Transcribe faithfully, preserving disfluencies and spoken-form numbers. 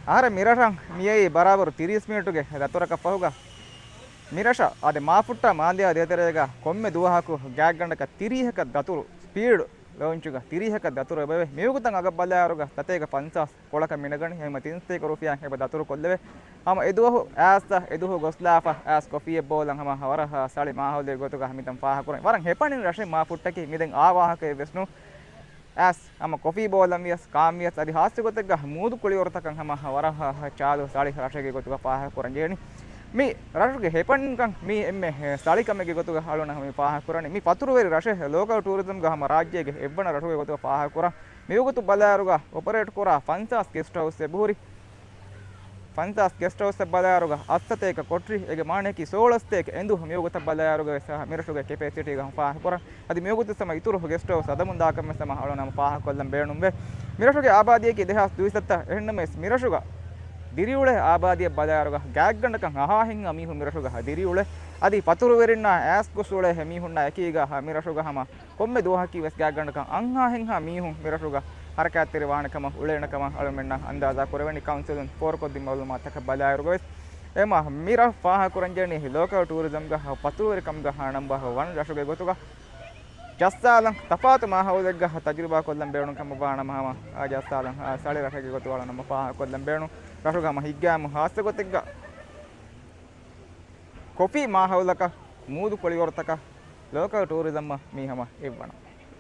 އަހަރެން މިރަށަށް މިއައީ ބަރާބަރު ތިރީސް މިނިޓުގެ ދަތުރަކަށް ފަހުގަ، މިރަށަށް އަދި މާފުއްޓާ މާލެއާ ދޭތެރޭގަ ކޮންމެ ދުވަހަކު ގާތްގަނޑަކަށް ތިރީހަކަށް ދަތުރު ސްޕީޑް ލޯންޗުގަ ތިރީހަކަށް ދަތުރު އެބަވޭ. މިވަގުތަށް އަގަށް ބަލާއިރުގަ ސަތޭކަ ފަންސާސް ކޮޅަކަށް މިނަގަނީ. އެހެންވީމަ ތިން ސަތޭކަ ރުފިޔާ އެބަ ދަތުރު ކޮށްލެވޭ. ހަމަ އެދުވަހު އައިސް އެދުވަހު ގޮސްލާފަ އައިސް ކޮފީއެއް ބޯލަން ހަމަ ވަރަށް ސަޅި މާހައުލެއް ގޮތުގަ މިތަން ފާހަގަކުރަން. ވަރަށް ހެޕަނިން ރަށެއް މާފުއްޓަކީ މިދެން އާ ވާހަކައެއް ވެސް ނޫން. އައިސް ހަމަ ކޮފީ ބޯލަން ވިޔަސް ކާން ވިޔަސް އަދި ހާއްސަ ގޮތެއްގަ މޫދު ކުޅިވަރުތަކަށް ހަމަ ވަރަށް ޗާލު ސަޅި ރަށެއްގެ ގޮތުގަ ފާހަގަކުރަން ޖެހެނީ. މި ރަށުގެ ހެޕަނިންކަން މީ އެންމެ ސަޅި ކަމެއްގެ ގޮތުގަ އަޅުނަ މި ފާހަގަކުރަނީ. މި ފަތުރުވެރި ރަށެއް ލޯކަލް ޓޫރިޒަމްގަ ހަމަ ރާއްޖޭގެ އެއްވަނަ ރަށުގެ ގޮތުގަ ފާހަގަކުރަން. މިވަގުތު ބަލާއިރުގަ އޮޕަރޭޓް ކުރާ ފަންސާސް ގެސްޓް ހައުސް އެބަހުރި. ފަންސާސް ގެސްޓް ހައުސް އެއް ބަލާއިރުގަ އަށްސަތޭކަ ކޮޓަރި، އޭގެ މާނައަކީ ސޯޅަސްތޭކަ އެނދު. މިވަގުތަށް ބަލާއިރުގަ ވެސް މިރަށުގެ ކެޕޭސިޓީގަ ފާހަގަކުރަން. އަދި މިވަގުތު ހަމަ އިތުރު ގެސްޓް ހައުސް ހަދަމުން ދާކަން ވެސް ހަމަ އަޅުނަ ހަމަ ފާހަގަކޮށްލަން ބޭނުންވޭ. މިރަށުގެ އާބާދީއަކީ ދެހާސް ދުއިސައްތަ. އެހެންނަމަވެސް މިރަށުގަ ދިރިއުޅޭ އާބާދީއަށް ބަލާއިރުގަ ގާތްގަނޑަކަށް އަހާ ހެންހާ މީހުން މިރަށުގަ ދިރިއުޅޭ. އަދި ފަތުރުވެރިންނާ އައިސް ގޮސް އުޅޭ މީހުންނާ އެކީގަ މިރަށުގަ ހަމަ ކޮންމެ ދުވަހަކީ ވެސް ގާތްގަނޑަކަށް އަހާ ހެންހާ މީހުން މިރަށުގަ ހަރަކާތްތެރި ވާނެ ކަމަށް އުޅޭނެ ކަމަށް އަޅުމެންނަށް އަންދާޒާ ކުރެވެނީ. ކައުންސިލުން ފޯރުކޮށްދިން މައުލޫމާތުތަކަށް ބަލާއިރުގަ ވެސް. އެމަ މިރަށް ފާހަގަކުރަން ޖެހެނީ ލޯކަލް ޓޫރިޒަމްގަ ފަތުރުވެރިކަމުގަ ނަންބަ ވަން ރަށުގެ ގޮތުގަ ޖައްސާލަން ތަފާތު މާހައުލެއްގަ ތަޖުރިބާ ކޮށްލަން ބޭނުން ކަމަށް ވާނަމަ ހަމަ އާ ޖައްސާލަން އާ ސަޅި ރަށެއްގެ ގޮތުގަ އަޅުނަމަ ފާހަގަކޮށްލަން ބޭނުން. ރަށުގަ ހަމަ ހިތްގައިމު ހާއްސަ ގޮތެއްގަ ކޮފީ މާހައުލަކަށް މޫދު ކުޅިވަރުތަކަށް ލޯކަލް ޓޫރިޒަމްއަށް މީ ހަމަ އެއްވަނަ.